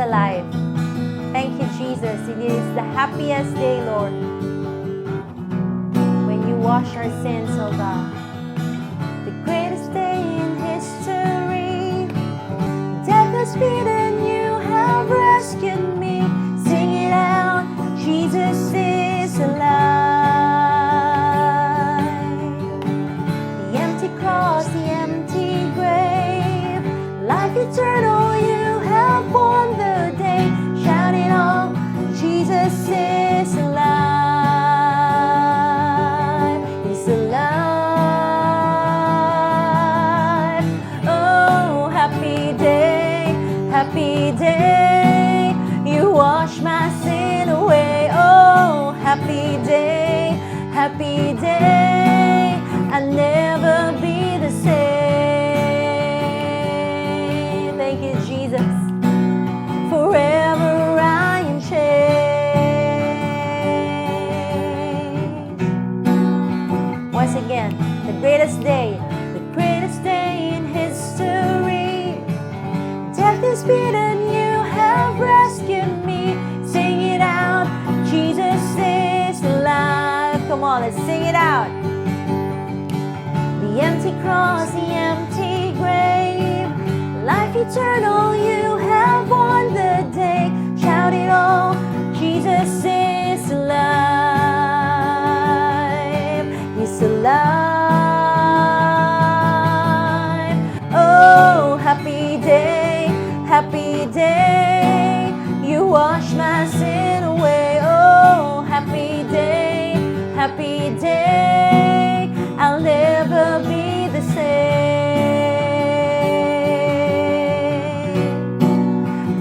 alive. Thank you, Jesus. It is the happiest day, Lord, when you wash our sins, oh God. The greatest day in history. Death has beaten, you have rescued me. Sing it out, Jesus is alive. The empty cross, the empty grave, life eternal, you have won the day. Shout it all, Jesus is alive. He's alive. Oh, happy day, happy day. You wash my sin away. Oh, happy day, happy day. I'll never be the same. Thank you, Jesus. Forever I am changed. Once again, the greatest day in history. Death is beaten, you have rescued me. Sing it out, Jesus is alive. Come on, let's sing it out. The empty cross, the empty grave, life eternal, you have won the day. Shout it all, Jesus is alive. He's alive. Oh, happy day, happy day. You wash my sin away. Oh, happy day, happy day. I'll never be the same.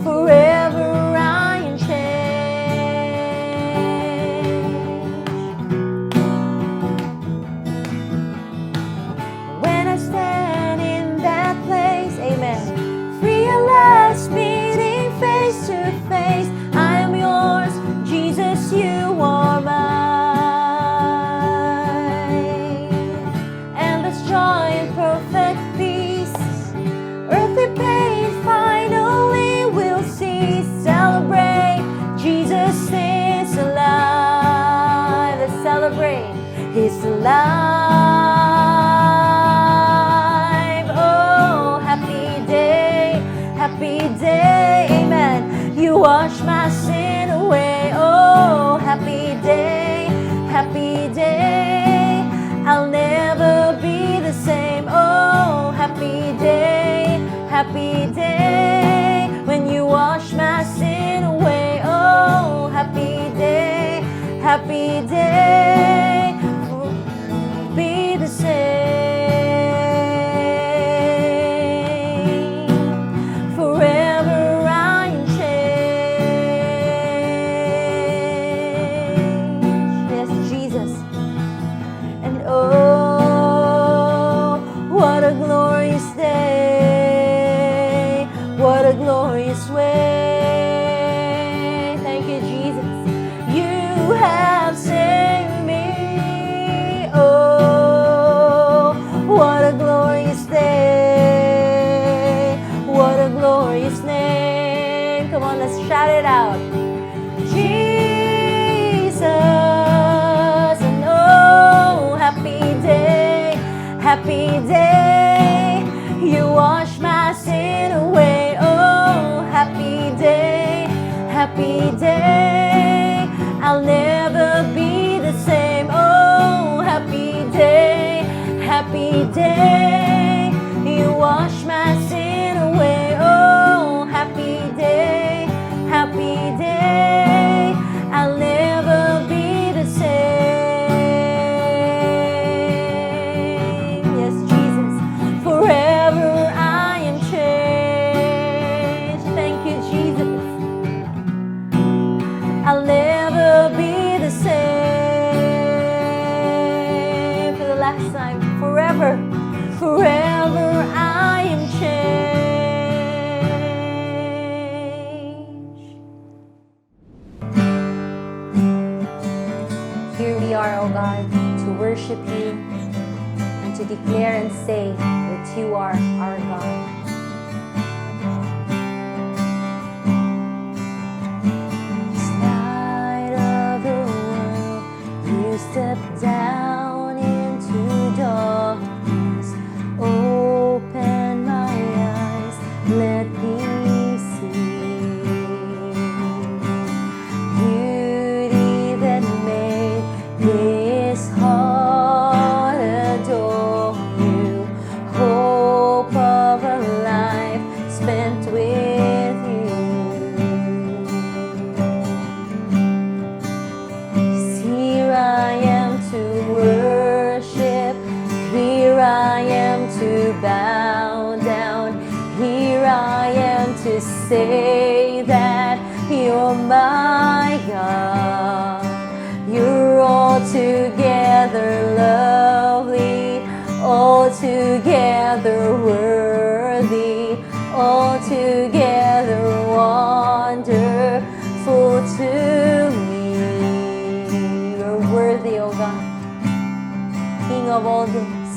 Forever I am changed. When I stand in that place, amen, free at last, meeting face to face, I am yours, Jesus, you are mine. Joy and perfect peace, earthly pain finally will cease. Celebrate, Jesus is alive. Let's celebrate, He's alive. Oh, happy day, amen. You wash my sin away. Oh, happy day, I'll never be the same. Oh, happy day, when you wash my sin away. Oh, happy day, be the same. Forever I am changed. Yes, Jesus. And oh, what a glorious day, what a glorious way. Thank you, Jesus. You have saved me. Oh, what a glorious day, what a glorious name. Come on, let's shout it out. Jesus. And oh, happy day, you wash my sin away. Oh, happy day, I'll never be the same. Oh, happy day, you wash my sin away. Oh, happy day, I'll never be the same. Yes, Jesus, forever I am changed. Thank you, Jesus. I'll never be the same. For the last time, forever I am changed. Here we are, O God, to worship you and to declare and say that you are our God. say that you're my God. You're altogether lovely, altogether worthy, altogether wonderful to me. You're worthy, O God, King of all days,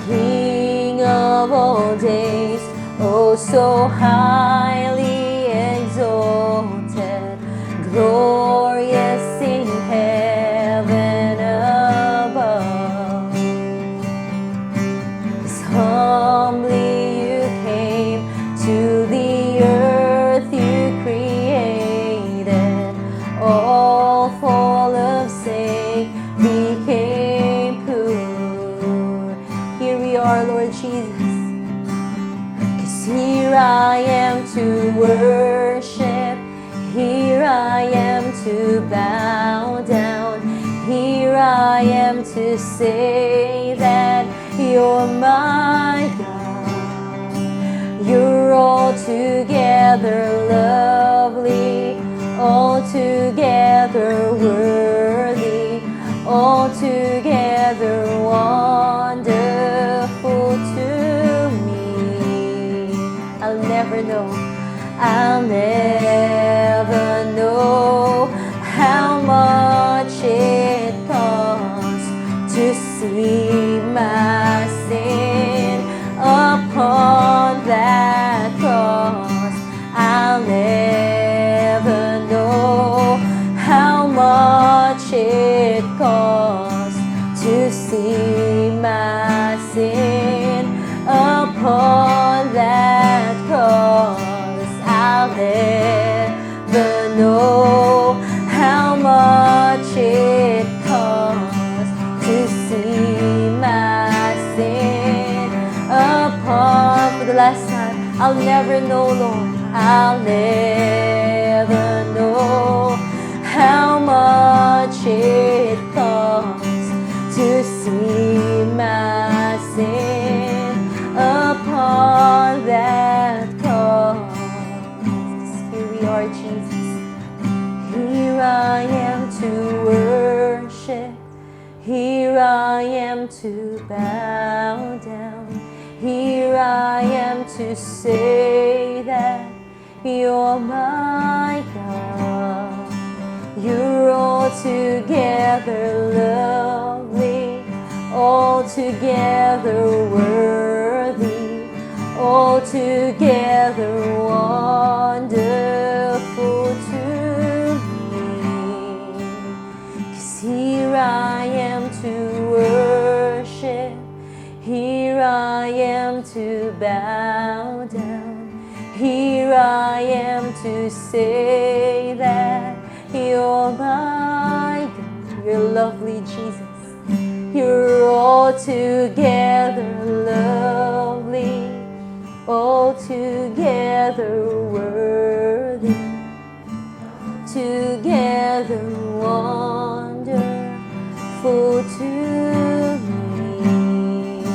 King of all days, oh so highly exalted, glorious in heaven above. As humbly you came to the earth you created, all full of sin became poor. Here we are, Lord Jesus. 'Cause here I am to worship, here I am to bow down, here I am to say that you're my God. You're altogether lovely, altogether worthy, altogether wonderful to me. I'll never know how much it costs to see my sin upon that cross. I'll never know how much it costs to see my sin upon that cross. I'll never know how much it costs to see my sin upon. For the last time, I'll never know, Lord, I'll never know how much it costs to see my sin upon that cross. Here we are, Jesus. Here I am to worship, here I am to bow down, here I am to say that you're my God. You're altogether lovely, altogether worthy, altogether wonderful to me. 'Cause here I am to worship, here I am to bow down, here I am to say that you're my God. You're lovely, Jesus. You're altogether lovely, altogether worthy, together wonderful to me.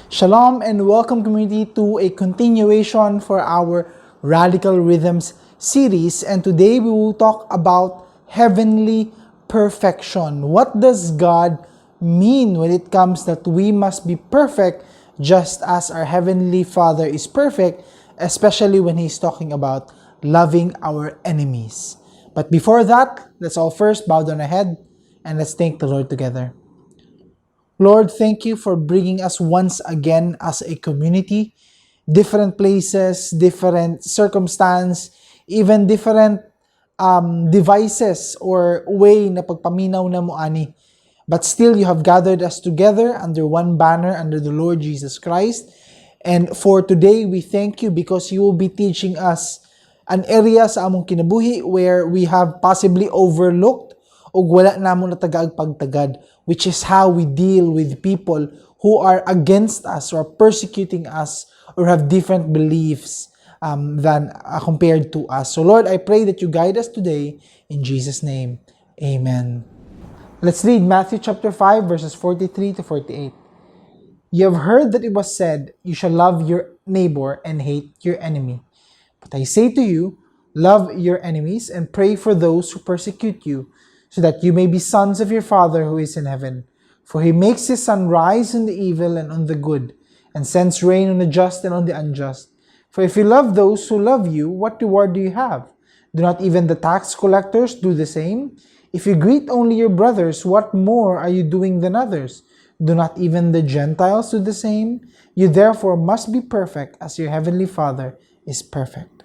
Shalom and welcome, community, to a continuation for our Radical Rhythms series, and today we will talk about heavenly perfection. What does God mean when it comes that we must be perfect just as our Heavenly Father is perfect, especially when He's talking about loving our enemies? But before that, let's all first bow down our head and let's thank the Lord together. Lord, thank you for bringing us once again as a community, different places, different circumstance, even different devices or way na pagpaminaw na mo ani. But still, you have gathered us together under one banner, under the Lord Jesus Christ. And for today, we thank you because you will be teaching us an area sa among kinabuhi where we have possibly overlooked o wala namon natagaag pagtagad, which is how we deal with people who are against us or persecuting us or have different beliefs than compared to us. So Lord, I pray that you guide us today in Jesus' name. Amen. Let's read Matthew chapter 5 verses 43 to 48. You have heard that it was said, you shall love your neighbor and hate your enemy. But I say to you, love your enemies and pray for those who persecute you, so that you may be sons of your Father who is in heaven. For he makes his sun rise on the evil and on the good, and sends rain on the just and on the unjust. For if you love those who love you, what reward do you have? Do not even the tax collectors do the same? If you greet only your brothers, what more are you doing than others? Do not even the Gentiles do the same? You therefore must be perfect as your heavenly Father is perfect.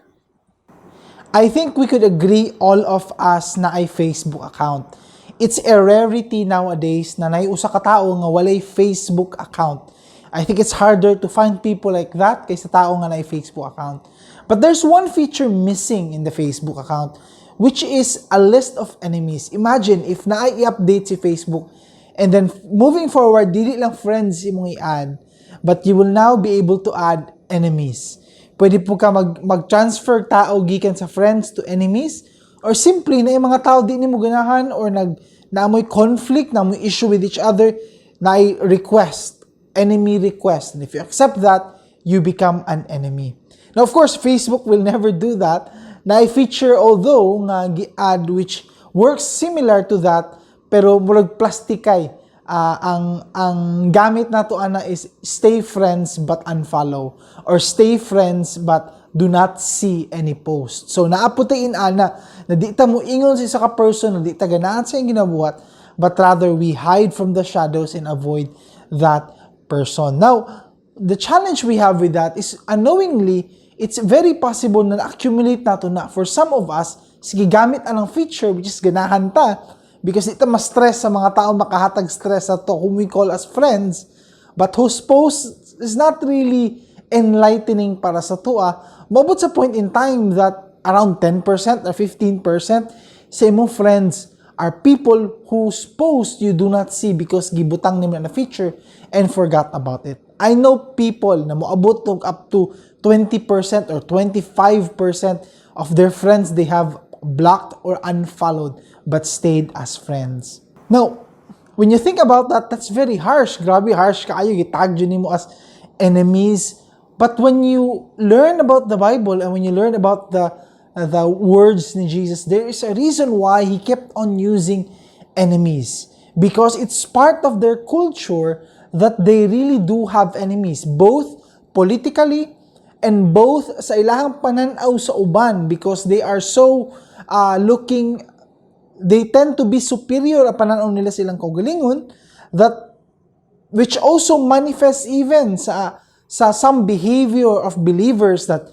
I think we could agree all of us na ay Facebook account. It's a rarity nowadays na naiusa ka tao nga walay Facebook account. I think it's harder to find people like that kaysa tao nga na ay Facebook account. But there's one feature missing in the Facebook account, which is a list of enemies. Imagine if na i-update si Facebook, and then moving forward, dili lang friends imong i-add, but you will now be able to add enemies. Pwede po ka mag-transfer tao gikan sa friends to enemies, or simply na yung mga tao di ni mo ganahan or naamoy conflict, naamoy issue with each other, na request, enemy request. And if you accept that, you become an enemy. Now, of course, Facebook will never do that. Na feature although nga gi-add which works similar to that, pero murag plastikay. Ang gamit nato ana is stay friends but unfollow, or stay friends but do not see any post. So naaputain ana na di ta mo ingon sa isa ka person, na di ta ganahan sa iyang ginabuhat, but rather we hide from the shadows and avoid that person. Now, the challenge we have with that is unknowingly, it's very possible na na-accumulate nato na for some of us, sige gamit anang feature which is ganahan ta, because ito ma-stress sa mga tao, makahatag stress sa to whom we call as friends, but whose post is not really enlightening para sa tua, mabot sa point in time that around 10% or 15% sa imong friends are people whose post you do not see because gibutang nimo na feature and forgot about it. I know people na moabot up to 20% or 25% of their friends they have blocked or unfollowed but stayed as friends. Now, when you think about that, that's very harsh. Grabe harsh kaayo, gitag yun nimo as enemies. But when you learn about the Bible and when you learn about the words ni Jesus, there is a reason why he kept on using enemies. Because it's part of their culture that they really do have enemies, both politically and both sa ilahang pananaw sa uban, because they are so they tend to be superior ang pananaw nila silang kaugalingon, that which also manifests even sa some behavior of believers that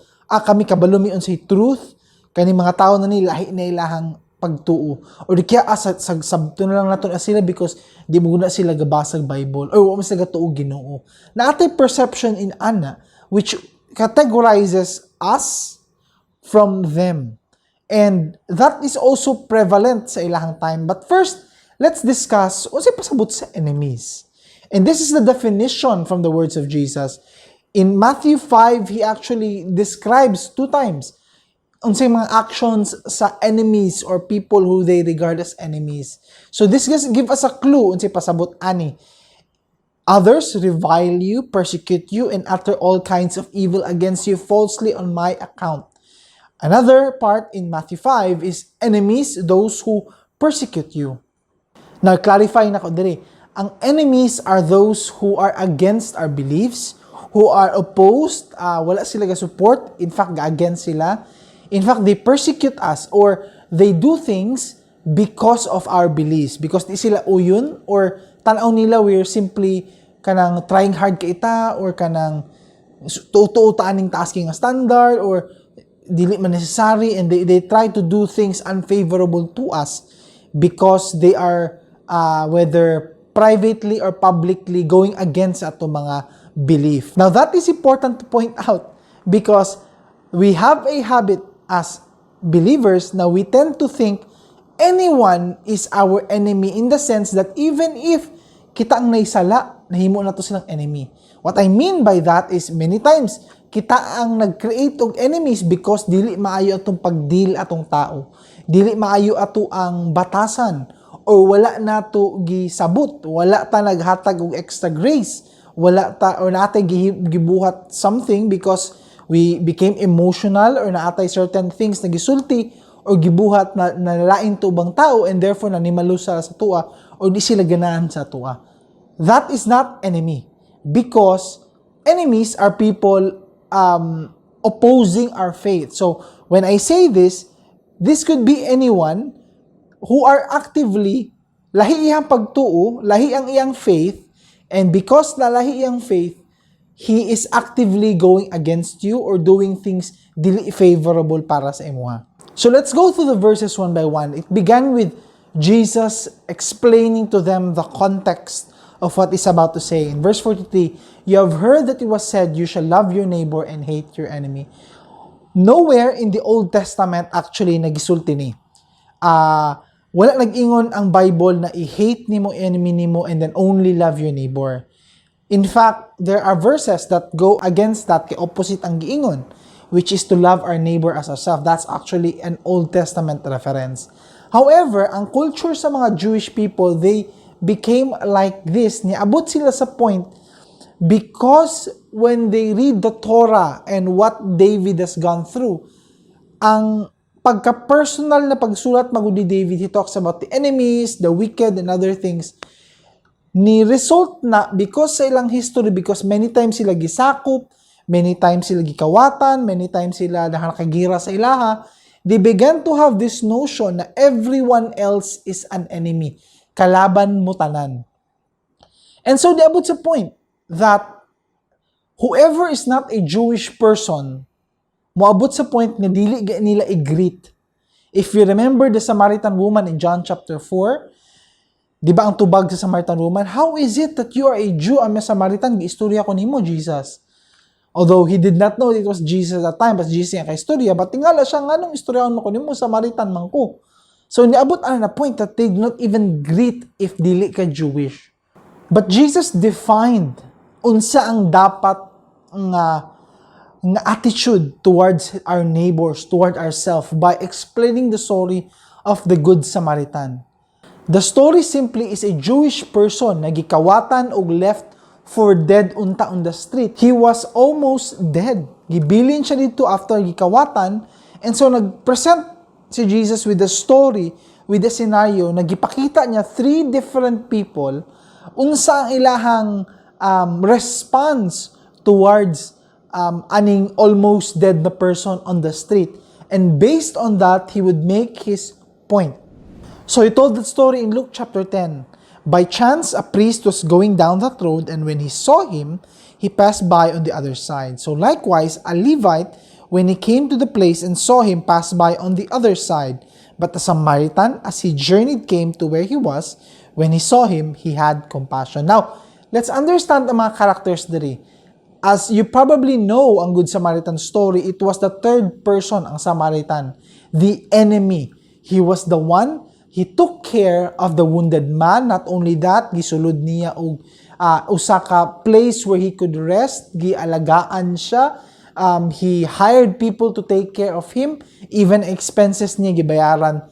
kami kabalumion sa truth, kani mga tao na lahi na ilahang pagtuo, or di kaya sabto na lang naton sila because di mo na sila gabasag Bible or wala sila gatuo Ginoo. Na atay perception in ana which categorizes us from them. And that is also prevalent sa ilahang time. But first, let's discuss unsay pasabot sa enemies. And this is the definition from the words of Jesus. In Matthew 5, he actually describes 2 times unsay mga actions sa enemies or people who they regard as enemies. So this give us a clue unsay pasabot ani. Others revile you, persecute you, and utter all kinds of evil against you falsely on my account. Another part in Matthew 5 is enemies, those who persecute you. Now, clarify na ko diri. Ang enemies are those who are against our beliefs, who are opposed, wala sila ga-support, in fact, ga-against sila. In fact, they persecute us or they do things because of our beliefs. Because di sila uyon or tanaw nila we're simply kanang trying hard kaita or kanang tuutaan ning tasking standard or dili man necessary, and they try to do things unfavorable to us because they are whether privately or publicly going against ato mga belief. Now that is important to point out because we have a habit as believers na we tend to think anyone is our enemy in the sense that even if kita ang naisala, nahimo na to silang enemy. What I mean by that is many times kita ang nag-create og enemies because dili maayo atong pagdeal atong tao. Dili maayo ato ang batasan or wala nato gisabot, wala ta naghatag og extra grace, wala ta or natay gibuhat something because we became emotional or naatay certain things na gisulti or gibuhat na nalain to ubang tao and therefore nanimalusa sa tua or di sila ganahan sa tua. That is not enemy, because enemies are people opposing our faith. So when I say this could be anyone who are actively lahi iyang pagtuo, lahi ang iyang faith, and because na lahi iyang faith, he is actively going against you or doing things dili favorable para sa imuha. So let's go through the verses one by one. It began with Jesus explaining to them the context of what he's about to say. In verse 43, you have heard that it was said, you shall love your neighbor and hate your enemy. Nowhere in the Old Testament actually nagisulti ni. Wala nag-ingon ang Bible na i-hate nimo enemy nimo and then only love your neighbor. In fact, there are verses that go against that, kay opposite ang giingon, which is to love our neighbor as ourselves. That's actually an Old Testament reference. However, ang culture sa mga Jewish people, they became like this. Niabot sila sa point because when they read the Torah and what David has gone through, ang pagka-personal na pagsulat magud ni David, he talks about the enemies, the wicked, and other things. Ni result na because sa ilang history, because many times sila gisakop, many times sila gikawatan, many times sila nakakagira sa ilaha, they began to have this notion na everyone else is an enemy. Kalaban mo tanan. And so they abot sa point that whoever is not a Jewish person, moabot sa point na dili nila i-greet. If you remember the Samaritan woman in John chapter 4, di ba ang tubag sa Samaritan woman, how is it that you are a Jew, ang Samaritan, giistorya ko nimo, Jesus? Although he did not know it was Jesus at that time, but Jesus yung kaistorya, but tingala siya, nga nung istoryaon mo ko nimo, Samaritan man ko. So niabot na point that they do not even greet if dili ka Jewish. But Jesus defined unsa ang dapat nga attitude towards our neighbors, toward ourselves, by explaining the story of the Good Samaritan. The story simply is a Jewish person na gikawatan og left for dead unta on the street. He was almost dead. Gibilin siya dito after gikawatan, and so nagpresent si Jesus with the story, with the scenario, nagipakita niya 3 different people unsa ang ilahang response towards aning almost dead na person on the street. And based on that, he would make his point. So he told that story in Luke chapter 10. By chance, a priest was going down that road, and when he saw him, he passed by on the other side. So likewise, a Levite, when he came to the place and saw him, passed by on the other side. But the Samaritan, as he journeyed, came to where he was. When he saw him, he had compassion. Now, let's understand the mga characters diri. As you probably know ang Good Samaritan story, it was the third person ang Samaritan, the enemy. He was the one. He took care of the wounded man. Not only that, gisulod niya og usa ka place where he could rest, gialagaan siya. He hired people to take care of him. Even expenses niya gibayaran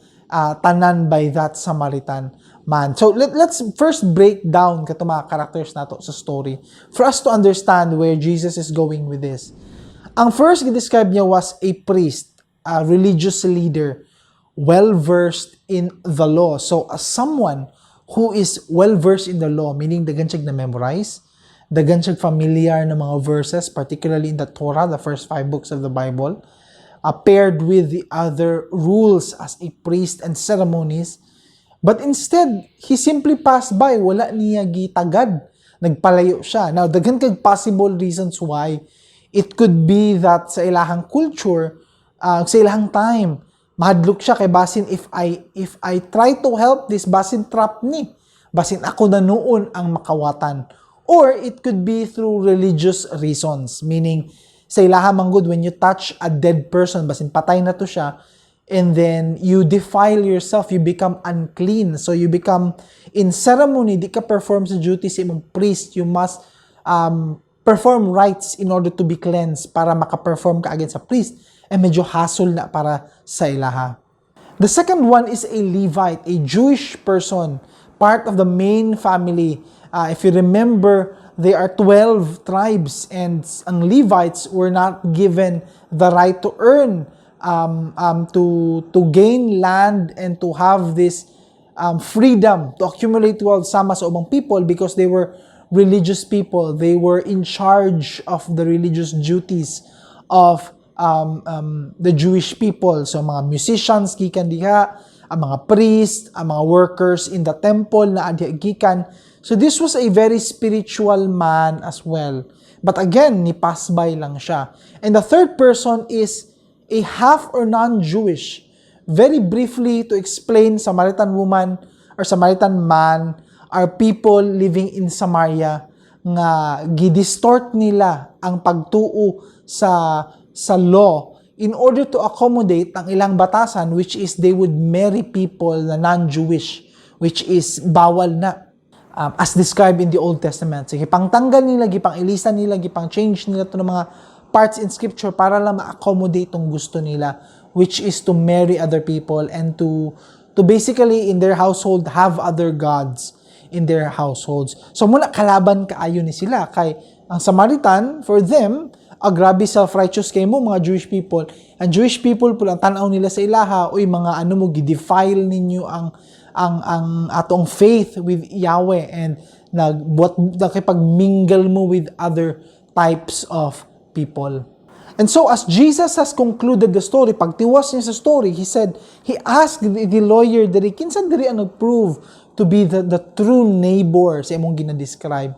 tanan by that Samaritan man. So let's first break down kato mga characters nato sa story for us to understand where Jesus is going with this. Ang first i-describe niya was a priest, a religious leader, well-versed in the law. So, as someone who is well-versed in the law, meaning dagan siya na-memorize, dagan siya familiar ng mga verses, particularly in the Torah, the first 5 books of the Bible, paired with the other rules as a priest and ceremonies. But instead, he simply passed by. Wala niya gitagad. Nagpalayo siya. Now, dagan kag possible reasons why. It could be that sa ilahang culture, sa ilahang time, mahadlok siya kay basin if I try to help this, basin trap ni. Basin ako na noon ang makawatan. Or it could be through religious reasons, meaning sa ilaha manggod when you touch a dead person, basin patay na to siya, and then you defile yourself, you become unclean. So you become in ceremony, di ka perform sa duty sa imong priest, you must perform rites in order to be cleansed para maka-perform ka against sa priest. Medyo hassle na para sa ilaha. The second one is a Levite, a Jewish person, part of the main family. If you remember, there are 12 tribes, and ang Levites were not given the right to earn, to gain land and to have this freedom to accumulate wealth sama sa ubang people, because they were religious people. They were in charge of the religious duties of the Jewish people. So mga musicians gikan diha, ang mga priests, ang mga workers in the temple na adya gikan. So this was a very spiritual man as well. But again, ni pass by lang siya. And the third person is a half or non-Jewish. Very briefly to explain, Samaritan woman or Samaritan man are people living in Samaria nga gidistort nila ang pagtuo sa law in order to accommodate ang ilang batasan, which is they would marry people na non-Jewish, which is bawal na. As described in the Old Testament. Sige, pangtanggal nila, gipang ilisan nila, gipang change nila to ng mga parts in Scripture para lang ma-accommodate tong gusto nila, which is to marry other people and to basically in their household have other gods in their households. So muna kalaban kaayo ni sila kay ang Samaritan, for them, grabe self-righteous kayo mo mga Jewish people. Ang Jewish people po lang tanaw nila sa ilaha, uy mga ano mo gidefile ninyo ang atong faith with Yahweh and nakipag-mingle mo with other types of people. And so as Jesus has concluded the story, pagtiwas niya sa story, he asked the lawyer diri kinsa diri ang nag-prove to be the true neighbor sa imong gina-describe.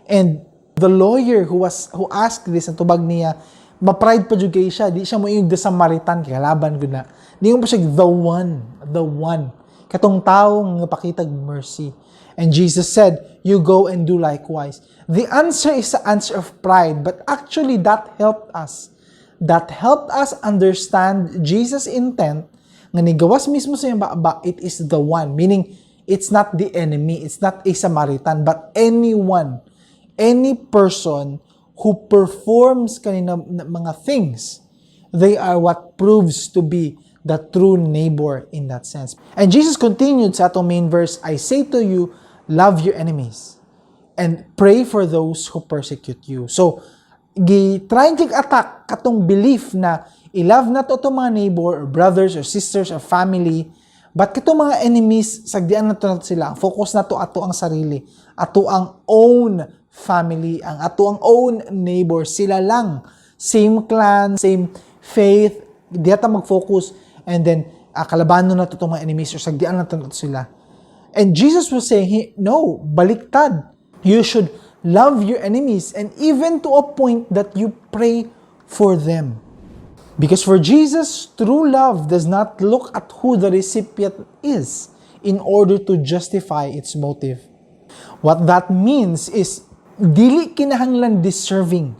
And the lawyer who asked this, ang tubag niya, ma-pride pa jud kay siya, di siya mo yung the Samaritan, kalaban gud na. Di mo pa siya the one. Katong tao nga pakitag mercy. And Jesus said, you go and do likewise. The answer is the answer of pride, but actually that helped us. That helped us understand Jesus' intent nga nigawas mismo sa iyang baba, it is the one. Meaning, it's not the enemy, it's not a Samaritan, but anyone, any person who performs kanina mga things, they are what proves to be the true neighbor in that sense. And Jesus continued sa atong main verse, I say to you, love your enemies and pray for those who persecute you. So, trying to attack katong belief na i-love na to itong mga neighbor or brothers or sisters or family, but katong mga enemies, sagdian na to sila. Focus na to ato ang sarili, ato ang own family, ang ato ang own neighbor. Sila lang, same clan, same faith, di ata mag-focus. And then, kalabanon na to itong mga enemies or sagdian na to sila. And Jesus was saying, no, baliktad. You should love your enemies and even to a point that you pray for them. Because for Jesus, true love does not look at who the recipient is in order to justify its motive. What that means is, dili kinahanglan deserving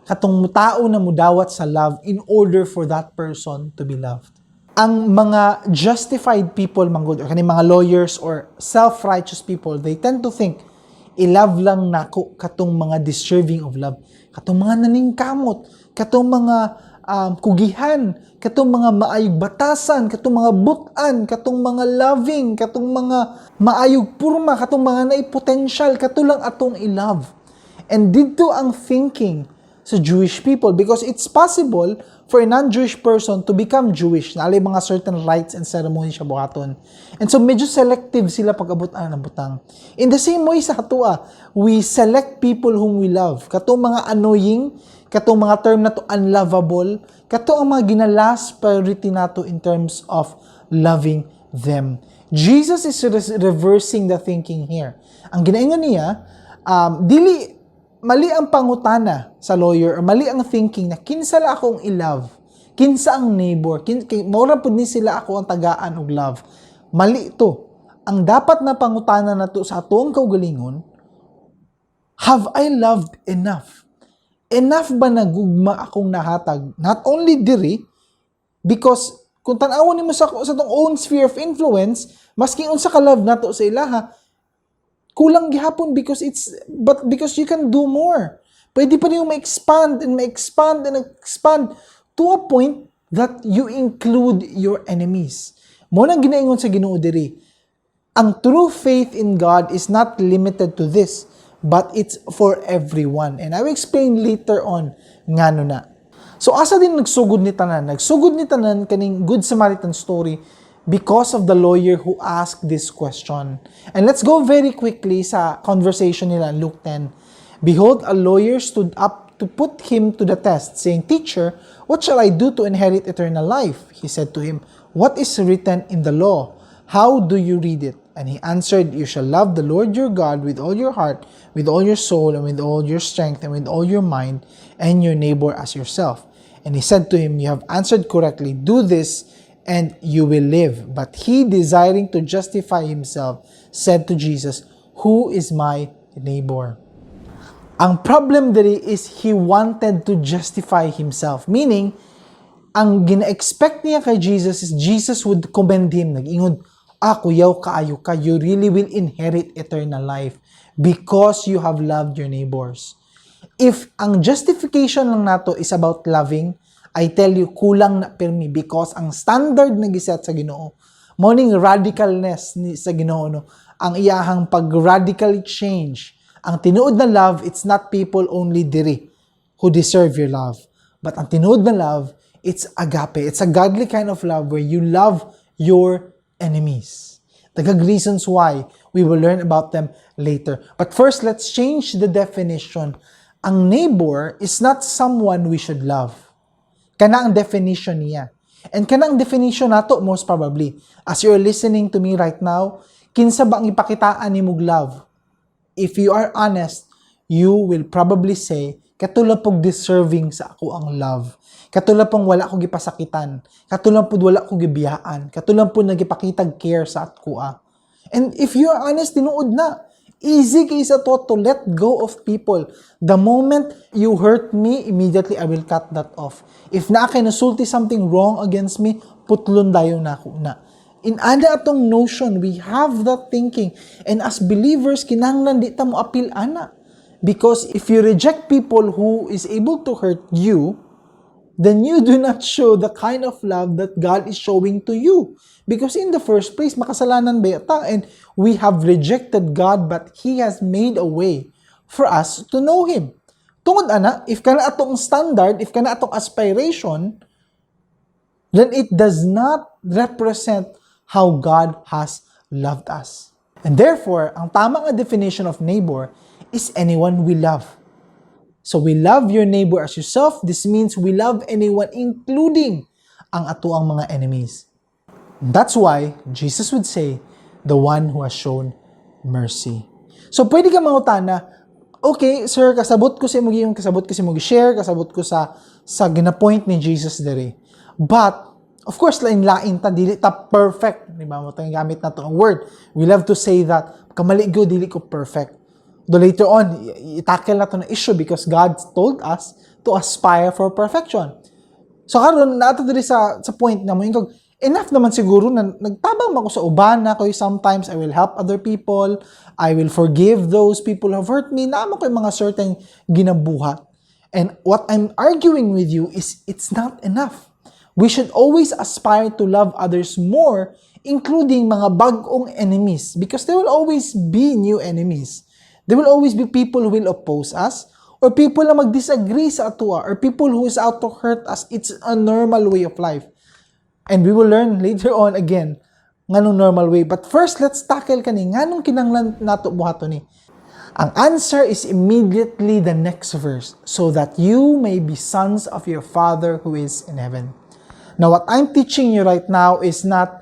katong tao na mudawat sa love in order for that person to be loved. Ang mga justified people, manggod, or kaning mga lawyers or self-righteous people, they tend to think, i-love lang nako katong mga deserving of love. Katong mga naningkamot, katong mga kugihan, katong mga maayog batasan, katong mga butan, katong mga loving, katong mga maayog purma, katong mga naipotential, katulang atong i-love. And dito ang thinking sa Jewish people, because it's possible for a non-Jewish person to become Jewish, na alay mga certain rites and ceremonies siya buhaton. And so medyo selective sila pag-abutan ng butang. In the same way sa hatua, we select people whom we love. Katong mga annoying, katong mga term na to unlovable, katong ang mga gina-last priority nato in terms of loving them. Jesus is reversing the thinking here. Ang ginaingon niya, mali ang pangutana sa lawyer or mali ang thinking na kinsa la akong i-love, kinsa ang neighbor, maura pud ni sila ako ang tagaan og love. Mali to. Ang dapat na pangutana nato sa atong kaugalingon, have I loved enough? Enough ba na gugma akong nahatag? Not only diri, because kung tan-awon nimo sa tong own sphere of influence, maski unsa ka love nato sa ilaha, kulang gihapon because you can do more. Pwede pa niyo ma-expand to a point that you include your enemies. Mo nang ginaingon sa Ginoo diri. Ang true faith in God is not limited to this, but it's for everyone. And I will explain later on ngano na. So asa din nagsugod ni tanan? Nagsugod ni tanan kaning Good Samaritan story because of the lawyer who asked this question. And let's go very quickly sa conversation nila in Luke 10. Behold, a lawyer stood up to put him to the test, saying, Teacher, what shall I do to inherit eternal life? He said to him, What is written in the law? How do you read it? And he answered, You shall love the Lord your God with all your heart, with all your soul, and with all your strength, and with all your mind, and your neighbor as yourself. And he said to him, You have answered correctly. Do this, and you will live. But he, desiring to justify himself, said to Jesus, Who is my neighbor? Ang problem diri is he wanted to justify himself. Meaning, ang gina-expect niya kay Jesus is Jesus would commend him. Nag-ingod, kuyaw kaayo ka, you really will inherit eternal life because you have loved your neighbors. If ang justification lang nato is about loving, I tell you, kulang na permi because ang standard na giset sa Ginoo, morning radicalness ni sa Ginoo, no? Ang iyahang pag-radically change. Ang tinuod na love, it's not people only diri who deserve your love. But ang tinuod na love, it's agape. It's a godly kind of love where you love your enemies. Tagag reasons why we will learn about them later. But first, let's change the definition. Ang neighbor is not someone we should love. Kana ang definition niya. And kana ang definition nato most probably. As you're listening to me right now, kinsa ba ang ipakitaan ni mong love? If you are honest, you will probably say, katulad pong deserving sa ako ang love. Katulad pong wala ko gipasakitan. Katulad pong wala ko gibiyaan. Katulad pong nagipakitag care sa ako. And if you are honest, tinuod na. Easy kaysa to let go of people. The moment you hurt me, immediately I will cut that off. If na kay nasulti something wrong against me, putlon dayo na ako na. In ada atong notion, we have that thinking. And as believers, kinahanglan di ta mo apil ana. Because if you reject people who is able to hurt you, then you do not show the kind of love that God is showing to you. Because in the first place, makasalanan ba yata? And we have rejected God, but He has made a way for us to know Him. Tungod ana, if kana atong standard, if kana atong aspiration, then it does not represent how God has loved us. And therefore, ang tamang definition of neighbor is anyone we love. So we love your neighbor as yourself. This means we love anyone, including ang atuang mga enemies. That's why Jesus would say, the one who has shown mercy. So pwede ka mangutana, okay, sir, kasabot ko sa imong kasabot ko sa imong share, kasabot ko sa ginapoint ni Jesus dere. But of course, lain-lain ta, dili ta perfect. Di ba? Matang gamit na to ang word. We love to say that, kamali ko, dili ko perfect. Though later on, itackle na to na issue because God told us to aspire for perfection. So karon nato diri sa point na mo, enough naman siguro na nagtabang ako sa uban na ko. Sometimes I will help other people. I will forgive those people who have hurt me. Naamo ko mga certain ginabuhat. And what I'm arguing with you is it's not enough. We should always aspire to love others more, including mga bagong enemies, because there will always be new enemies. There will always be people who will oppose us, or people na mag-disagree sa atua, or people who is out to hurt us. It's a normal way of life. And we will learn later on again nganong normal way. But first, let's tackle kani nganong kinanglan nato buhato ni. Ang answer is immediately the next verse, so that you may be sons of your Father who is in heaven. Now, what I'm teaching you right now is not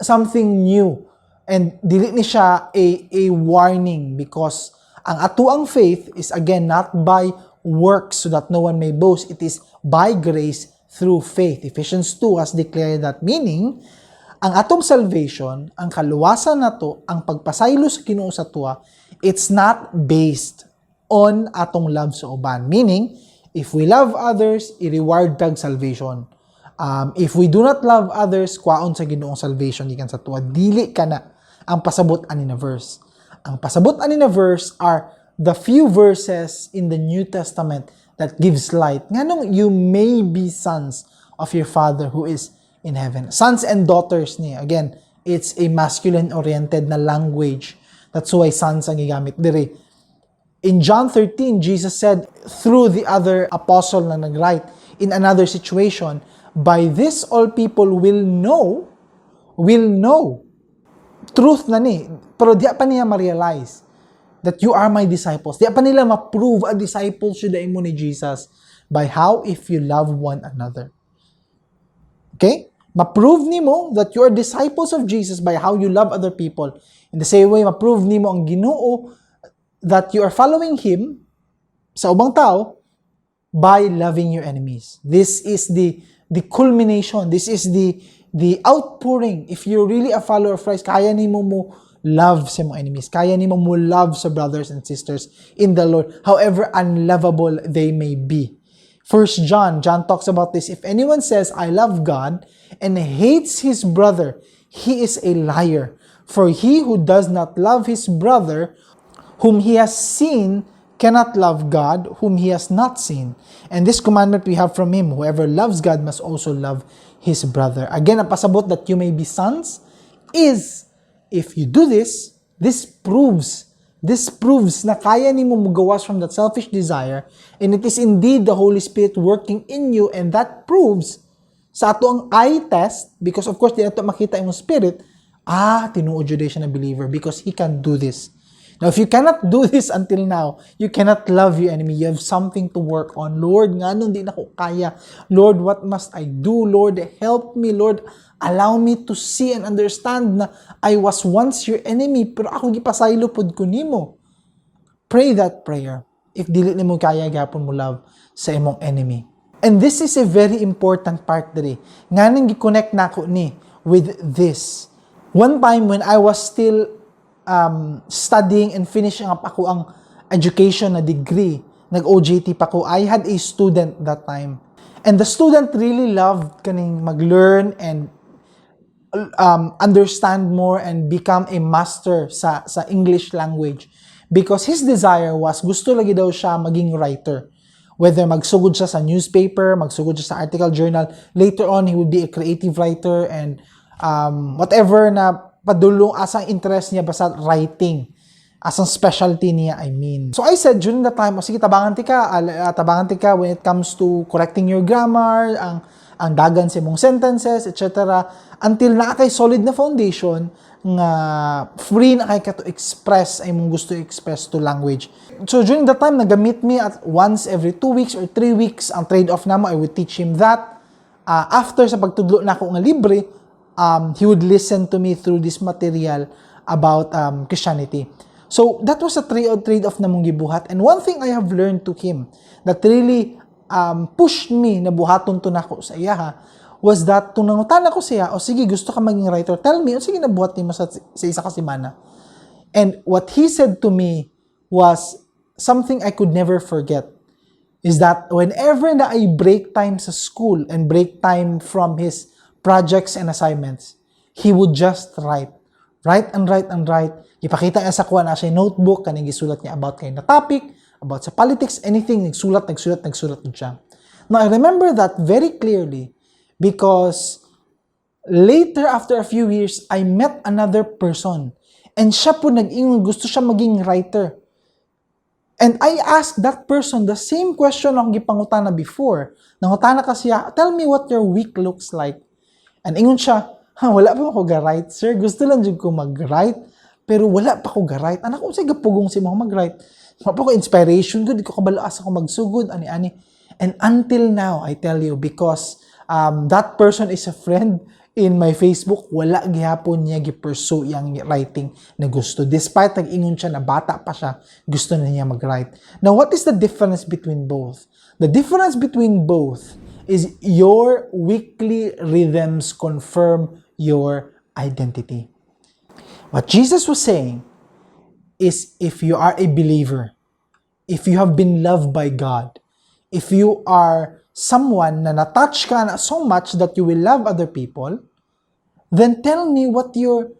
something new. And dili ni siya a warning because ang atuang faith is again not by works so that no one may boast. It is by grace through faith. Ephesians 2 has declared that, meaning, ang atong salvation, ang kaluwasan nato, ang pagpasaylo sa Ginoo sa tuwa, it's not based on atong love sa uban. Meaning, if we love others, i-reward tag salvation. If we do not love others, kwaon sa Ginoong salvation ikan sa tuwa, dili ka na ang pasabot ani na verse. Ang pasabot ani na verse are the few verses in the New Testament that gives light. Nganong you may be sons of your Father who is in heaven. Sons and daughters niya. Again, it's a masculine-oriented na language. That's why sons ang gigamit dire. In John 13, Jesus said through the other apostle na nag-write in another situation, by this all people will know, truth na ni, pero di pa niya ma-realize that you are my disciples. Di pa nila ma-prove a disciple siya mo ni Jesus by how if you love one another. Okay? Ma-prove nimo that you are disciples of Jesus by how you love other people. In the same way, ma-prove nimo ang Ginoo that you are following Him sa ubang tao by loving your enemies. This is the culmination. This is the outpouring. If you're really a follower of Christ, kaya nimo mo love sa mga enemies. Kaya nimo mo love sa brothers and sisters in the Lord, however unlovable they may be. First John talks about this. If anyone says, I love God, and hates his brother, he is a liar. For he who does not love his brother, whom he has seen, cannot love God, whom he has not seen. And this commandment we have from him, whoever loves God must also love his brother. Again, ang pasabot that you may be sons is, if you do this, this proves na kaya nimo magawas from that selfish desire, and it is indeed the Holy Spirit working in you, and that proves sa ato ang eye test, because of course di nato makita yung spirit, tinuod jud siya na believer because he can do this. Now, if you cannot do this until now, you cannot love your enemy. You have something to work on. Lord, nganong di na ko kaya? Lord, what must I do? Lord, help me. Lord, allow me to see and understand na I was once your enemy, pero ako gipasaylo pod ko nimo. Pray that prayer. If dili nimo kaya, gapon mo love sa imong enemy. And this is a very important part diri. Nganong gi-connect nako ni with this. One time when I was still studying and finishing up ako ang education na degree, nag-OJT pa ko, I had a student that time. And the student really loved kaning mag-learn and understand more and become a master sa English language. Because his desire was, gusto lagi daw siya maging writer. Whether magsugod siya sa newspaper, magsugod siya sa article journal, later on, he would be a creative writer and whatever na padulong asang interest niya basta writing. Asang specialty niya, I mean. So I said, during that time, sige, tabangan tika when it comes to correcting your grammar, ang dagan sa mong sentences, etc. Until na kay solid na foundation, nga free na kay ka to express ay mong gusto express to language. So during that time, nagamit me at once every 2 weeks or 3 weeks. Ang trade-off na mo, I would teach him that. After sa pagtudlo na ako nga libre, he would listen to me through this material about Christianity. So, that was a trade-off na mong gibuhat. And one thing I have learned to him that really pushed me na buhaton to na ko sa iya was that tunangutan ako siya, sige, gusto ka maging writer, tell me, sige, nabuhat mo sa isa ka semana. And what he said to me was something I could never forget. Is that whenever na I break time sa school and break time from his projects and assignments, he would just write. Write. Ipakita niya sa kuha na siya notebook, kaning gisulat niya about kay na topic, about sa politics, anything, nagsulat siya. Now, I remember that very clearly because later, after a few years, I met another person and siya po nag-ingon, gusto siya maging writer. And I asked that person the same question akong gipangutana before. Nangutana ka siya, tell me what your week looks like. And ingon siya, wala pa ako ga-write, sir. Gusto lang dyan ko mag-write, pero wala pa ako ga-write. Anak ko, sige, pugong si mo mag-write. Wala pa ko inspiration ko, di ko kabalaas ako magsugod, ani-ani. And until now, I tell you, because that person is a friend in my Facebook, wala gihapon niya gi-pursue yung writing na gusto. Despite nag-ingon siya na bata pa siya, gusto na niya mag-write. Now, what is the difference between both? The difference between both is your weekly rhythms confirm your identity. What Jesus was saying is if you are a believer, if you have been loved by God, if you are someone na na-touch ka na so much that you will love other people, then tell me what your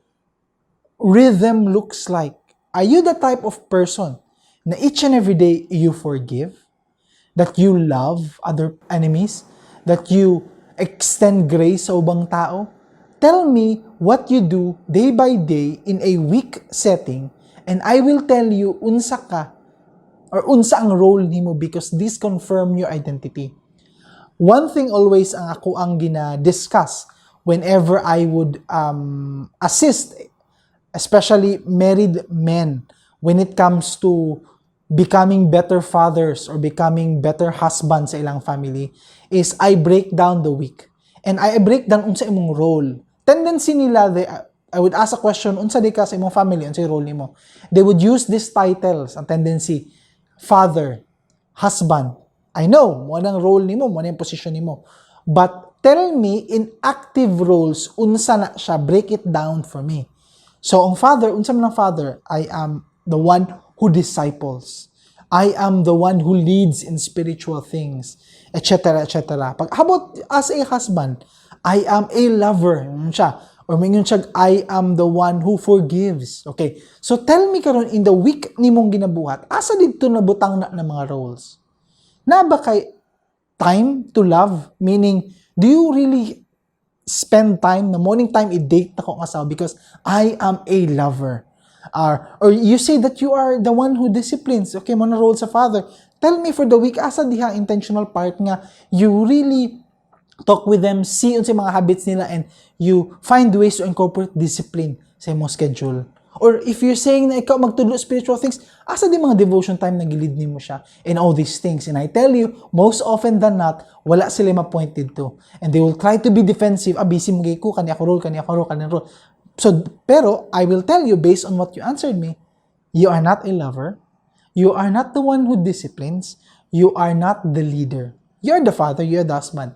rhythm looks like. Are you the type of person na each and every day you forgive? That you love other enemies? That you extend grace sa ubang tao? Tell me what you do day by day in a week setting, and I will tell you unsa ka or unsa ang role nimo, because this confirm your identity. One thing always ang ako ang gina-discuss whenever I would assist, especially married men, when it comes to becoming better fathers or becoming better husbands sa ilang family, is I break down the week. And I break down unsa imong role. Tendency nila, I would ask a question, unsa di ka sa imong family, unsa yung role nimo? They would use these titles, ang tendency, father, husband. I know, mo nang role nimo, mo nang position nimo. But tell me, in active roles, unsa na siya, break it down for me. So, ang father, unsa man ang father, I am the one who disciples. I am the one who leads in spiritual things, etc., etc. How about as a husband? I am a lover. Siya. Or mingon siya, I am the one who forgives. Okay. So tell me karon in the week nimong ginabuhat, asa dito nabutang na ng mga roles? Na ba kay time to love? Meaning, do you really spend time, na morning time, i-date ako ang asawa because I am a lover? Or you say that you are the one who disciplines. Okay, mo na role sa father. Tell me for the week, asa diha intentional part nga you really talk with them, see unsa mga habits nila, and you find ways to incorporate discipline sa imong schedule. Or if you're saying na ikaw magtudlo spiritual things, asa di mga devotion time na gilid nimo siya and all these things. And I tell you, most often than not, wala sila ma-pointed to. And they will try to be defensive. Busy mo gay ko, kanya ko role. So, pero I will tell you, based on what you answered me, you are not a lover. You are not the one who disciplines. You are not the leader. You are the father, you are the husband.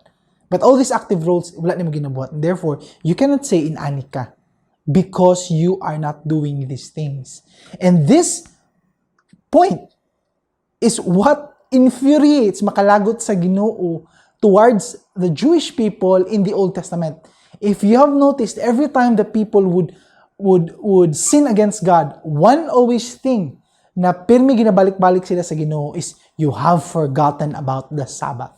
But all these active roles, wala nimo ginabuhat. And therefore, you cannot say inani ka because you are not doing these things. And this point is what infuriates, makalagot sa Ginoo towards the Jewish people in the Old Testament. If you have noticed, every time the people would sin against God, one always thing na pirmi ginabalik-balik sila sa Ginoo is, you have forgotten about the Sabbath.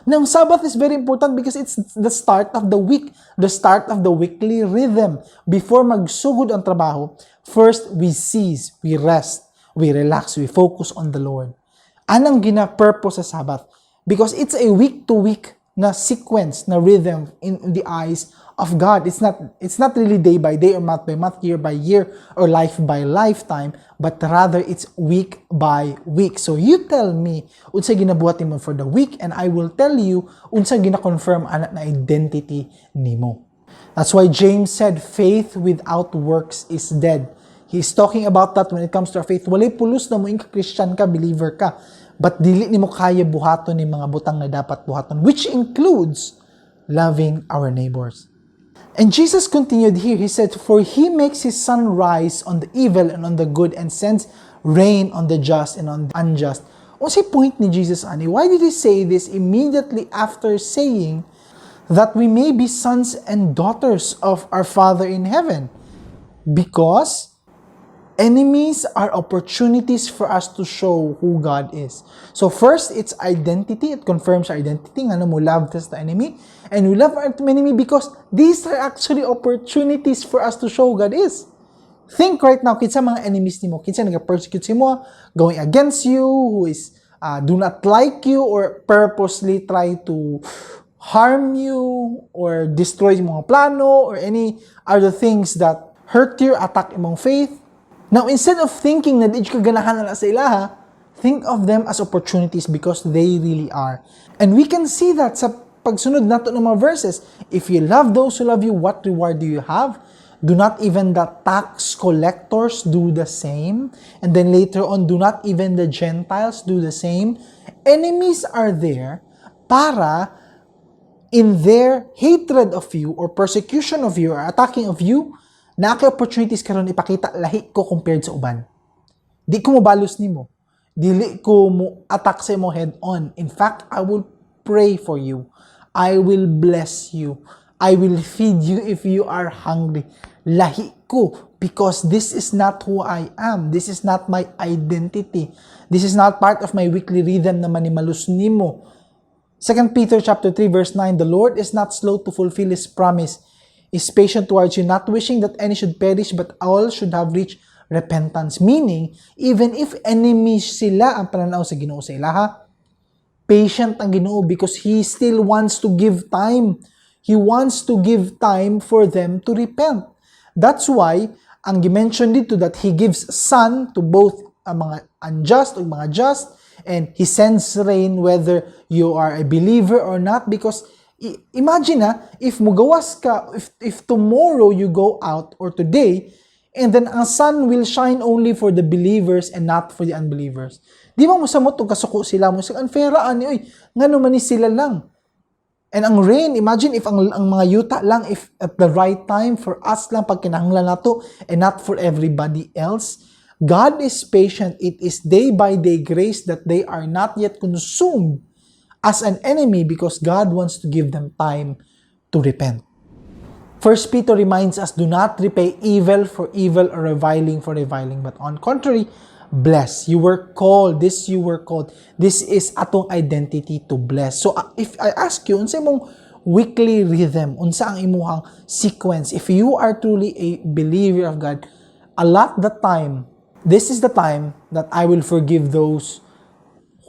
Now, Sabbath is very important because it's the start of the week, the start of the weekly rhythm. Before magsugod ang trabaho, first we cease, we rest, we relax, we focus on the Lord. Anong gina-purpose sa Sabbath? Because it's a week-to-week na sequence, na rhythm in the eyes of God. It's not really day by day or month by month, year by year, or life by lifetime, but rather it's week by week. So you tell me unsa ginabuhat nimo for the week, and I will tell you unsa gina-confirm ana na identity nimo. That's why James said faith without works is dead. He's talking about that when it comes to our faith. Walay pulos na mo ka Christian ka, believer ka, but dili nimo kaya buhaton ni mga butang na dapat buhaton, which includes loving our neighbors. And Jesus continued here. He said, for he makes his sun rise on the evil and on the good, and sends rain on the just and on the unjust. What's the point ni Jesus, ani? Why did he say this immediately after saying that we may be sons and daughters of our Father in heaven? Because enemies are opportunities for us to show who God is. So first, it's identity. It confirms our identity. Nga mo love test the enemy. And we love our enemy because these are actually opportunities for us to show God is. Think right now, kinsa mga enemies nimo, kinsa nag-persecute mo, going against you, who is do not like you, or purposely try to harm you, or destroy yung mga plano, or any other things that hurt you, attack imong faith. Now, instead of thinking na di ka ganahan na sa ilaha, think of them as opportunities because they really are. And we can see that sa pagsunod nato ng mga verses. If you love those who love you, what reward do you have? Do not even the tax collectors do the same? And then later on, do not even the Gentiles do the same? Enemies are there para in their hatred of you or persecution of you or attacking of you, opportunities karon ipakita lahi ko compared sa uban. Di ko mabalos nimo. Dili ko mo attack sa mo head on. In fact, I will pray for you. I will bless you. I will feed you if you are hungry. Lahi ko, because this is not who I am. This is not my identity. This is not part of my weekly rhythm na manimalus nimo. 2 Peter chapter 3 verse 9, the Lord is not slow to fulfill His promise, is patient towards you, not wishing that any should perish, but all should have reached repentance. Meaning, even if enemies sila ang pananaw sa Ginoo sa ilaha, patient ang Ginoo because He still wants to give time. He wants to give time for them to repent. That's why, ang gimension dito that He gives sun to both ang mga unjust o mga just, and He sends rain whether you are a believer or not, because imagine if mugawas ka, if tomorrow you go out or today, and then ang sun will shine only for the believers and not for the unbelievers. Di ba mo sa mo kasuko sila mo sa unfaira ani oy, ngano man ni sila lang. And ang rain, imagine if ang mga yuta lang, if at the right time for us lang pag kinahanglan nato and not for everybody else. God is patient. It is day by day grace that they are not yet consumed as an enemy because God wants to give them time to repent. 1 Peter reminds us, do not repay evil for evil or reviling for reviling, but on contrary, bless. You were called. This is atong identity to bless. So if I ask you, unsa imong weekly rhythm, unsa ang imuhang sequence, if you are truly a believer of God, allot the time. This is the time that I will forgive those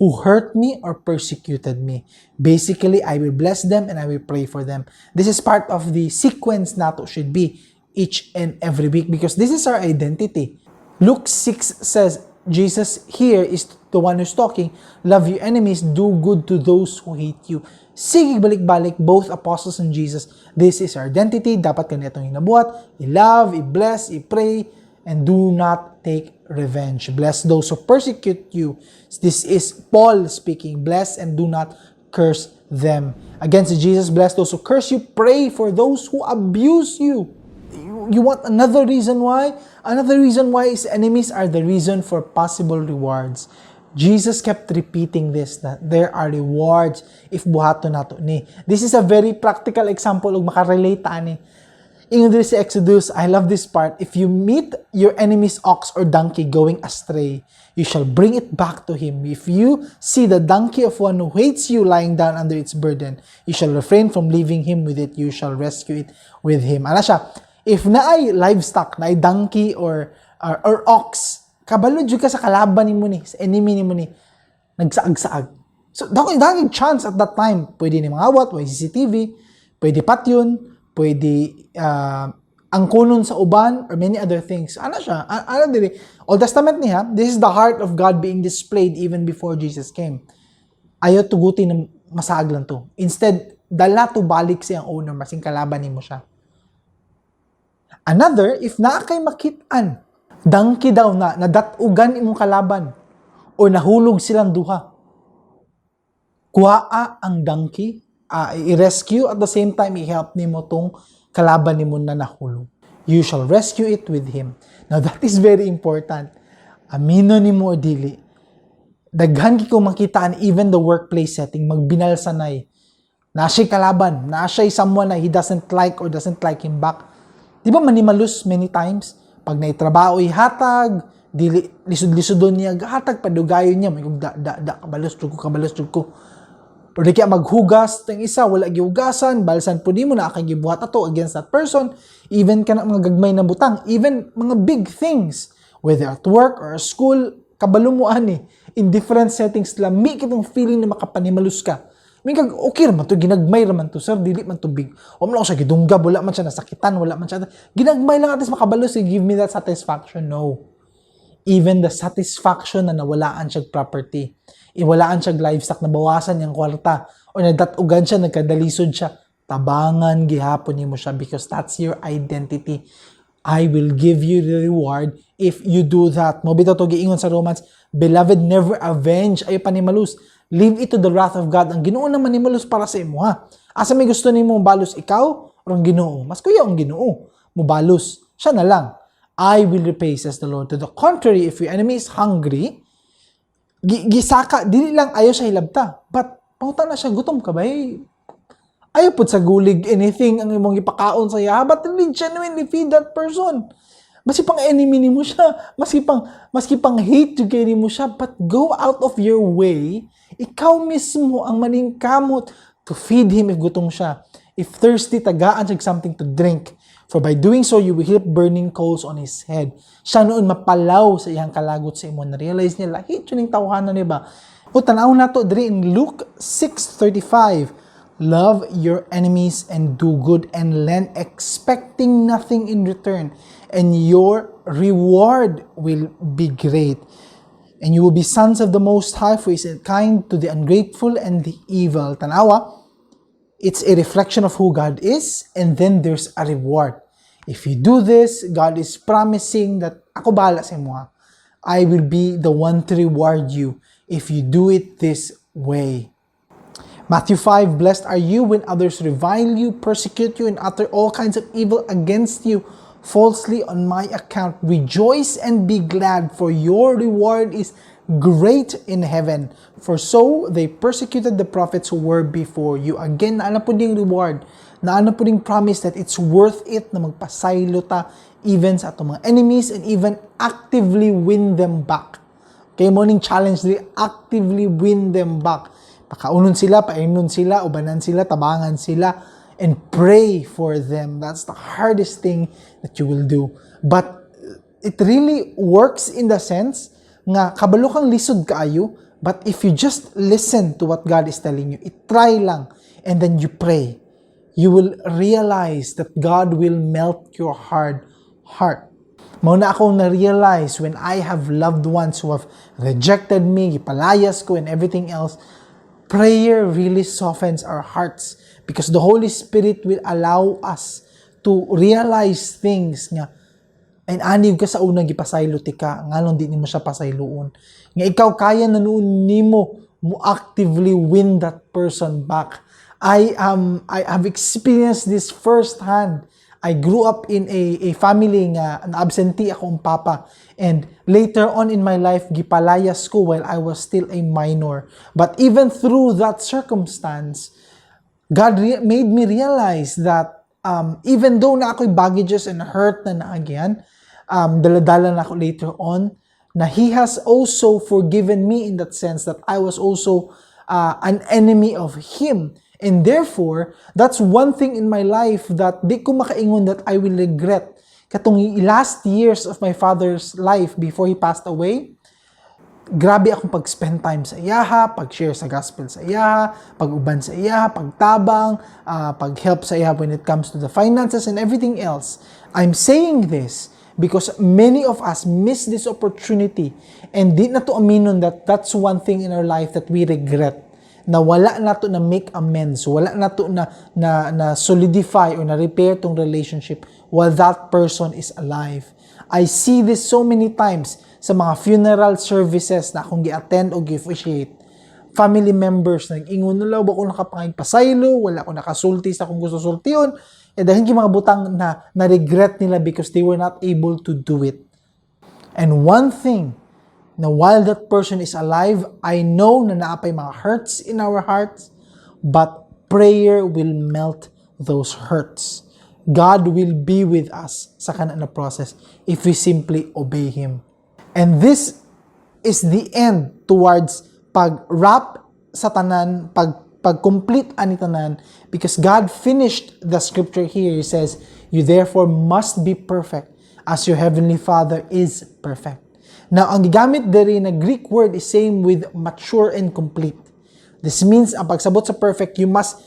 who hurt me or persecuted me. Basically, I will bless them and I will pray for them. This is part of the sequence nato should be each and every week because this is our identity. Luke 6 says, Jesus here is the one who's talking, love your enemies, do good to those who hate you. Sige, balik-balik, both apostles and Jesus. This is our identity. Dapat kanitong hinabuhat, i-love, i-bless, i-pray, and do not take revenge. Bless those who persecute you. This is Paul speaking. Bless and do not curse them. Against Jesus, bless those who curse you. Pray for those who abuse you. You want another reason why? Another reason why is enemies are the reason for possible rewards. Jesus kept repeating this, that there are rewards if buhato nato ni. This is a very practical example ug makarelate ani. In this Exodus, I love this part. If you meet your enemy's ox or donkey going astray, you shall bring it back to him. If you see the donkey of one who hates you lying down under its burden, you shall refrain from leaving him with it. You shall rescue it with him. Ana siya, if naay livestock, naay donkey or ox, kabalo jud ka sa kalaban nimo ni, sa enemy nimo ni, nagsaag-saag. So, dahil chance at that time, pwede ni mangawat, pwede CCTV, pwede patyon, pwede angkunon sa uban, or many other things. Ano siya? Ano dili? Old Testament niya, this is the heart of God being displayed even before Jesus came. Ayaw tugutin na masaag lang to. Instead, dala to balik siyang owner, masing kalaban nimo siya. Another, if naa kay makitaan, donkey daw na nadatugan imong kalaban, o nahulog silang duha, kuhaa ang donkey, i-rescue at the same time i-help nimo tong kalaban nimo na nahulog. You shall rescue it with him. Now that is very important. Amino nimo o dili. Daghan kay ko makitaan even the workplace setting magbinal sanay. Na siya kalaban, na siya someone na he doesn't like or doesn't like him back. Di ba manimalus many times pag naitrabaho ihatag, dili lisod-lisodon niya hatag padugayon niya may kabalos jud ko. Pero di kaya maghugas, tang isa, wala gihugasan, balsan po di mo na akang gibuhat ato against that person, even ka na mga gagmay na butang, even mga big things, whether at work or school, kabalo mo ani, in different settings, lami kitong feeling na makapanimalus ka. May kag, okay raman to, ginagmay raman to, sir, dili man to big. O mo lang siya gidunggab, wala man siya nasakitan, wala man siya, ginagmay lang atis makabalus, give me that satisfaction, no. Even the satisfaction na nawalaan siya property, iwalaan siya livestock, nabawasan niyang kwarta, o nadatugan siya, nagkadalisod siya, tabangan, gihapon niyo mo siya because that's your identity. I will give you the reward if you do that. Mobito to giingon sa Romans, beloved, never avenge, ayo panimalus. Leave it to the wrath of God. Ang Ginoo naman nimalus para sa imo, ha? Asa may gusto nimo balos ikaw o ang Ginoo? Mas kuya ang Ginoo. Mubalos. Siya na lang. I will repay, says the Lord. To the contrary, if your enemy is hungry, gisaka, dili lang ayaw siya hilabta. But, pauta na siya, gutom ka ba? Ayaw po sa gulig anything ang imong ipakaon sa iya. But really, genuinely feed that person. Maski pang enemy ni mo siya, maski pang hate yung kay mo siya, but go out of your way, ikaw mismo ang maningkamot to feed him if gutom siya. If thirsty, tagaan siya something to drink. For by doing so, you will heap burning coals on his head. Siya noon mapalaw sa iyang kalagot sa imo. Na-realize niya, lahit yun yung tawanan niya ba? O tanaw na to, diri in Luke 6:35, love your enemies and do good and lend, expecting nothing in return, and your reward will be great. And you will be sons of the Most High, for he is kind to the ungrateful and the evil. Tanawa, it's a reflection of who God is, and then there's a reward. If you do this, God is promising that ako bahala sa imo ha. I will be the one to reward you if you do it this way. Matthew 5, blessed are you when others revile you, persecute you, and utter all kinds of evil against you falsely on my account. Rejoice and be glad, for your reward is great in heaven. For so they persecuted the prophets who were before you. Again, naano po ding reward, naano po ding promise that it's worth it na magpasaylo ta even sa atong mga enemies and even actively win them back. Kaya morning challenge dili, actively win them back. Pakaunon sila, painon sila, ubanan sila, tabangan sila, and pray for them. That's the hardest thing that you will do. But it really works in the sense nga kabalo kang lisod kaayo, but if you just listen to what God is telling you, try lang, and then you pray, you will realize that God will melt your hard heart. Mao na akong na-realize when I have loved ones who have rejected me, gipalayas ko, and everything else. Prayer really softens our hearts because the Holy Spirit will allow us to realize things nga and aniw ka sa unang gipasaylo tika ngalon di nimo siya pasayloon nga ikaw kaya na noon nimo mo actively win that person back. I have experienced this firsthand. I grew up in a family nga absentee akong papa, and later on in my life gipalayas ko while I was still a minor. But even through that circumstance, God made me realize that even though na ako'y baggages and hurt na naagyan, daladala na ako later on, na He has also forgiven me in that sense that I was also an enemy of Him. And therefore, that's one thing in my life that di ko makaingon that I will regret. Katong last years of my father's life before he passed away, grabe akong pag-spend time sa iyaha, pag-share sa gospel sa iyaha, pag-uban sa iyaha, pagtabang, pag-help sa iyaha when it comes to the finances and everything else. I'm saying this because many of us miss this opportunity and di na to aminon that that's one thing in our life that we regret. Na wala na to na make amends, wala na to na solidify or na repair tong relationship while that person is alive. I see this so many times sa mga funeral services na akong gi-attend o gi-officiate. Family members nag-ingon nila ba ko nakapangigpasaylo, wala ko nakasulti sa akong gusto sultiyon, dahil mga butang na regret nila because they were not able to do it. And one thing, na while that person is alive, I know na naapay mga hurts in our hearts, but prayer will melt those hurts. God will be with us sa kanan na process if we simply obey Him. And this is the end towards pag-wrap sa tanan, pag-complete ani tanan, because God finished the scripture here. He says, you therefore must be perfect as your heavenly Father is perfect. Now, ang gigamit diri na Greek word is same with mature and complete. This means, ang pagsabot sa perfect, you must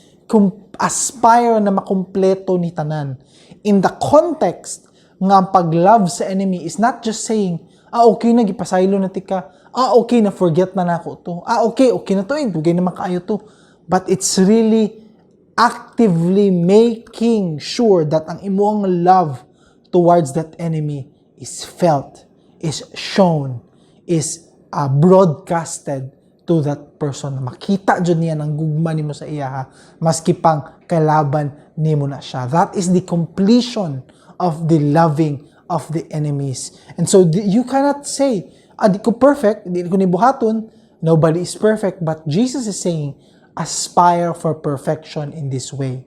aspire na makumpleto ni tanan. In the context, nga ang pag-love sa enemy is not just saying, okay na, gipasaylo na tika, okay na, forget na nako to, okay na to, dugay na makaayo to. But it's really actively making sure that ang imong love towards that enemy is felt, is shown, is broadcasted to that person. Makita dyan niya ng gugma nimo sa iya, maski pang kalaban nimo na siya. That is the completion of the loving of the enemies. And so you cannot say, di ko perfect, di ko nibuhaton, nobody is perfect, but Jesus is saying, aspire for perfection in this way.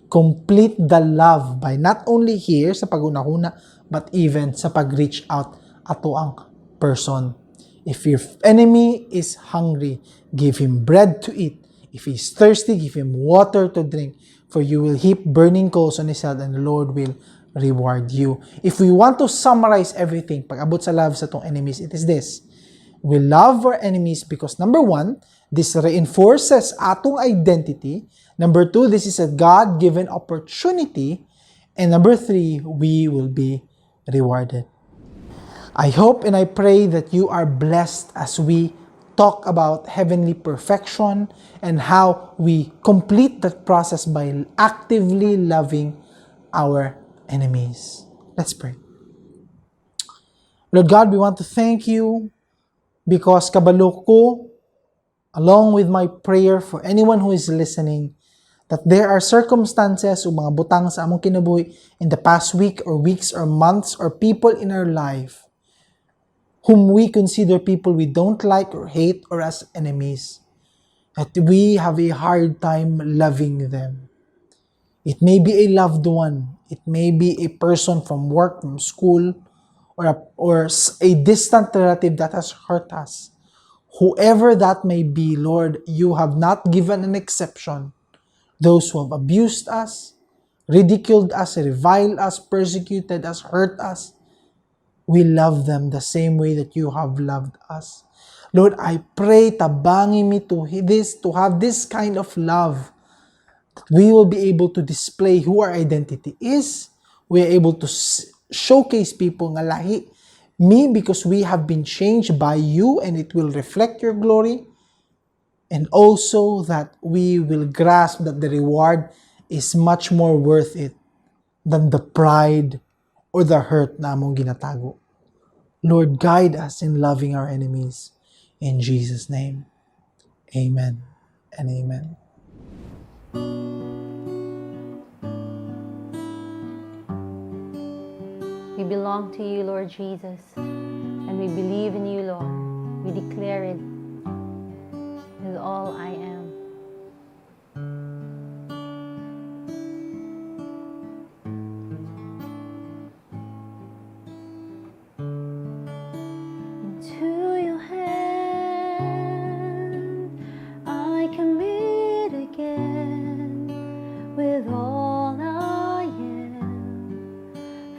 Complete the love by not only here sa pagunahuna, but even sa pag-reach out ato ang person. If your enemy is hungry, give him bread to eat. If he's thirsty, give him water to drink. For you will heap burning coals on his head, and the Lord will reward you. If we want to summarize everything, pag-abot sa love sa tong enemies, it is this. We love our enemies because number one, this reinforces atong identity. Number two, this is a God-given opportunity. And number three, we will be rewarded. I hope and I pray that you are blessed as we talk about heavenly perfection and how we complete that process by actively loving our enemies. Let's pray. Lord God, we want to thank you because kabalo ko, along with my prayer for anyone who is listening, that there are circumstances o mga butang sa among kinabuhi in the past week or weeks or months or people in our life whom we consider people we don't like or hate or as enemies, that we have a hard time loving them. It may be a loved one. It may be a person from work, from school, or a distant relative that has hurt us. Whoever that may be, Lord, you have not given an exception. Those who have abused us, ridiculed us, reviled us, persecuted us, hurt us, we love them the same way that you have loved us. Lord, I pray, tabangi me to have this kind of love, that we will be able to display who our identity is. We are able to showcase people nga lahi me because we have been changed by you and it will reflect your glory. And also that we will grasp that the reward is much more worth it than the pride or the hurt na among ginatago. Lord, guide us in loving our enemies. In Jesus' name, amen and amen. We belong to you, Lord Jesus, and we believe in you, Lord. We declare it with all I am. Into your hand I commit again with all I am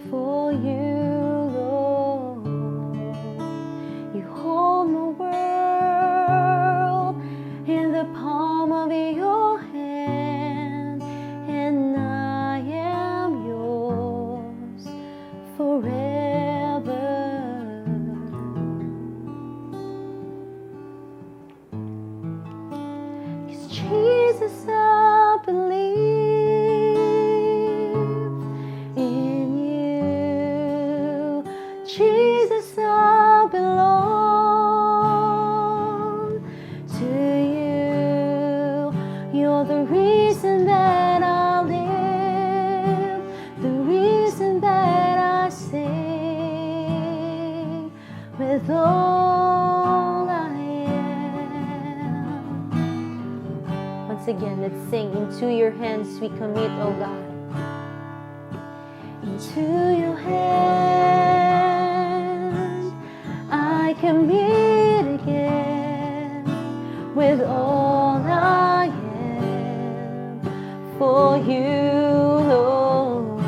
for you, Lord. You hold the world in the palm of your hand, and I am yours forever. 'Cause Jesus, I believe in you. Jesus, I belong to you. You're the reason that I live, the reason that I sing with all I am. Once again, let's sing. Into your hands we commit, oh God. Into your hands I commit again with all I am for you, Lord.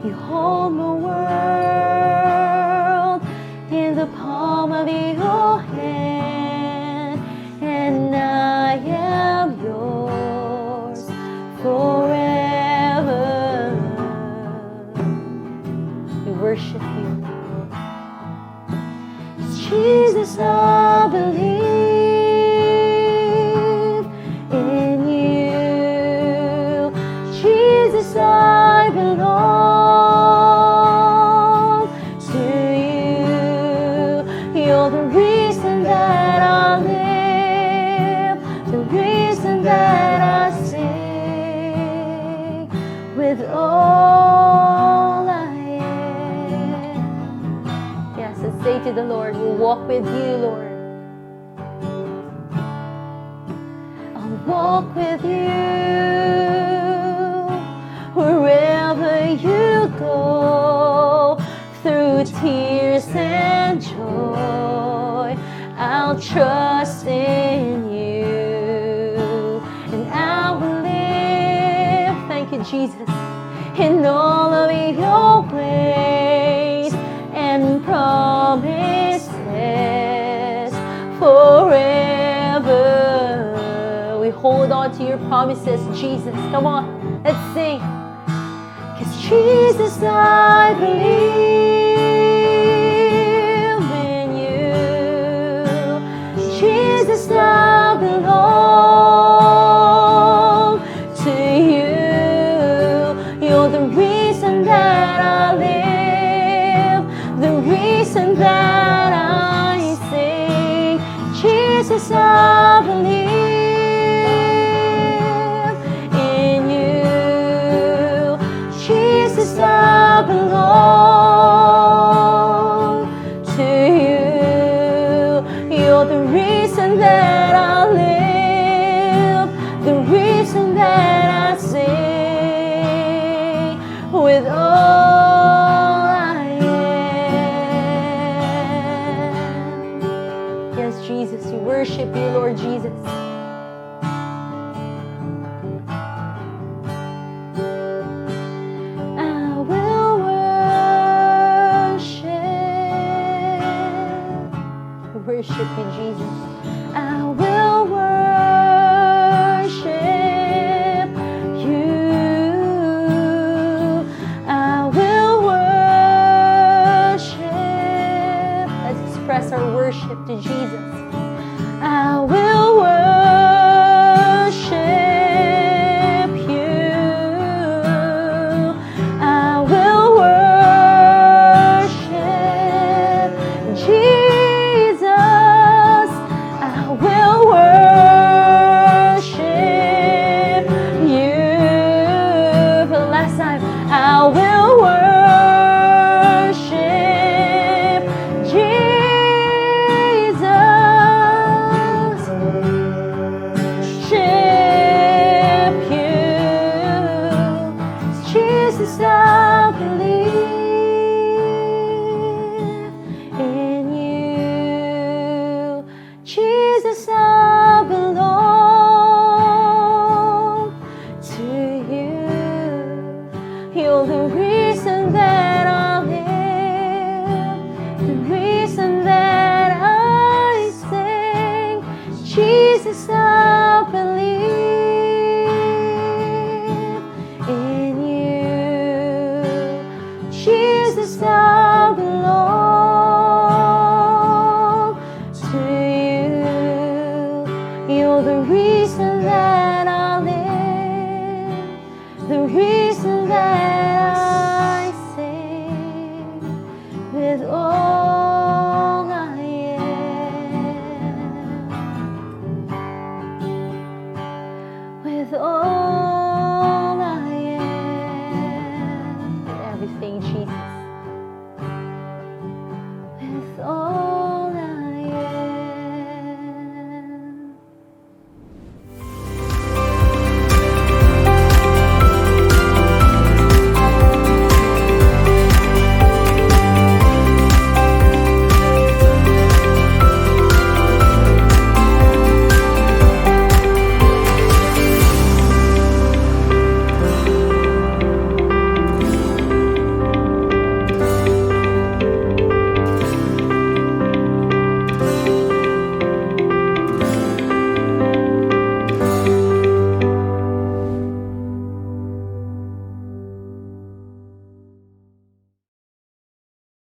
You hold the world in the palm of your hand, and I am yours forever. We worship you. Jesus, I believe in you. Jesus, I belong to you. You're the reason that I live, the reason that I sing with all I am. Yes, let's say to the Lord, we'll walk with you, Lord. I'll walk with you wherever you go. trust in you. And I will live, thank you, Jesus, in all of your ways and promises forever. We hold on to your promises, Jesus. Come on, let's sing. 'Cause Jesus, I believe in you. Jesus, I belong to you. You're the reason that I live, the reason that I sing. Jesus, I believe in you. Jesus, I belong to you. You're the reason that I live, the reason that I sing with all I am. Yes, Jesus, we worship you, Lord Jesus. I will worship you, Jesus. I will worship you. I will worship. Let's express our worship to Jesus. I will worship you. I will worship Jesus. I will worship you. For the last time, I will worship Jesus. Worship you. Jesus, I believe in you. Jesus, I belong to you. You're the reason that I live, the reason that I sing. Jesus, I believe in you. Jesus, I belong to you. You're the reason that I live, the reason that I sing with all I am, with all